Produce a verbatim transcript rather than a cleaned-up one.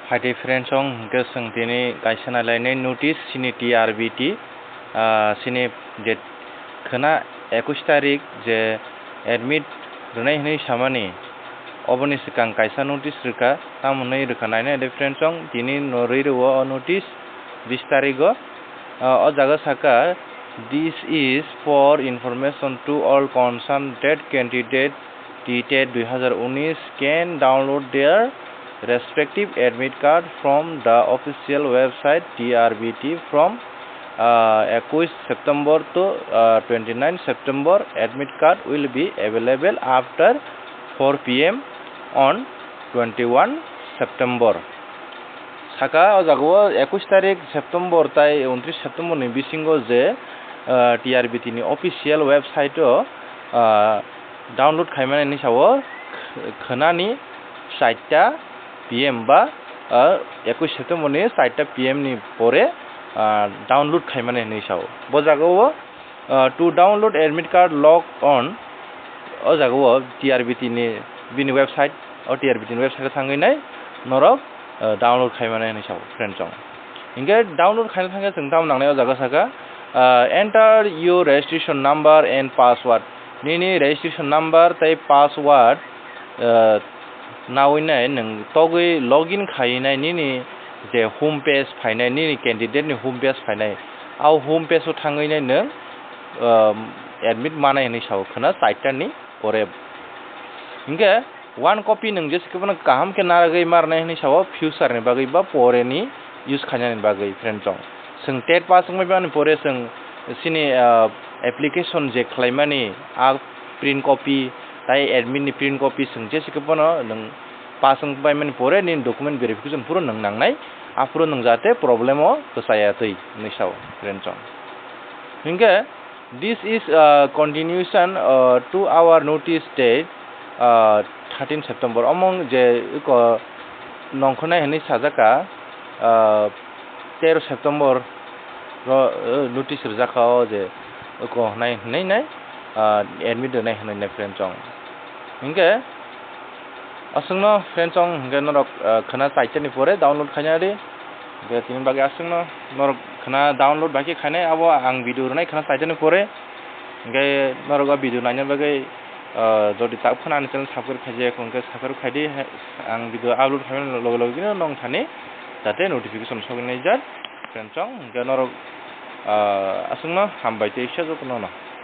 Phaidi friends, chwng hwnkhe chwng tini kaisa nailainai notice chini T R B T, ah, chini je khwna ekush tarik je admit rwnai hwnwi samani, oboni swkang kaisa notice rwkha, tamo hwnwi rwkha nainai de friends, chwng tini no rwi rwo o notice bis tarigo, ah, o jaga saka, "This is for information to all concerned that candidate T tet dui hazar unis can download their respective admit card from the official website T R B T from, uh, ekush September to, uh, twenty-nine September. Admit card will be available after four P M on twenty-one September." Saka o jaga o ekush tarik September tai untris September ni bisingo je, ah, T R B T ni official website o, ah, download khaimani hinwi sao, khwnani chaita P M ba, ah, ekush September ni chaita P M ni pore, ah, download khaimani hinwi sao. Bo jaga o, ah, "To download admit card, log on." O jaga o T R B T ni bini website, o T R B T ni website o thangwi nai norok, ah, download khaimani hinwi sao friend chong. Hinkhe download khaina thangkhe chwng tamo nangnai o jaga saka, ah, "Enter your registration number and password." Nini registration number tei password, ah, nawi nai nwng togwi login khai nai nini je home page phainai, nini candidate ni home page phainai. A home page o thangwi nai nwng, ah, admit manai hinwi sao khwna chaita ni pore. Hinkhe one copy nwng jesa khe bono kaham khe naragwi marnai hinwi sao future ni bagwi ba pore ni use khainani bagwi friend chong. Chwng tet pass wngmani pore chwng chini, ah, application je khlaimani a print copy tai admit ni print copy chwng jesa khe bono nwng pass wngbaimani pore nini document verification phuru nwng nangnai, aphuru nwng jate problem o kwchaya twi hinwi sao friend chong. Hinkhe, "This is a continuation, uh, to our notice date, uh, thirteen September." Omo je eko nongkhornai hinwi sajak kha, uh, tero September ro, uh, notice rwjak kha o je eko hwnai hinwi nai, uh, admit rwnai hinwi nai friend chong. Hinkhe, aswkno friend chong hinkhe norok, ah, khwna chaita ni pore download khaina di. Hinkhe tini bagwi aswkno norok khwna download bai khe khainai, abo ang video rwnai khwna chaita ni pore. Hinkhe norok o video naina bagwi, ah, jodi tak phano ani channel subscribe khaijak hinkhe subscribe khaidi, hai, ang video upload khaimani loge loge no nong thani jate notification sogwi naijak friend chong. Hinkhe norok, ah, aswkno hambai tei jotono no.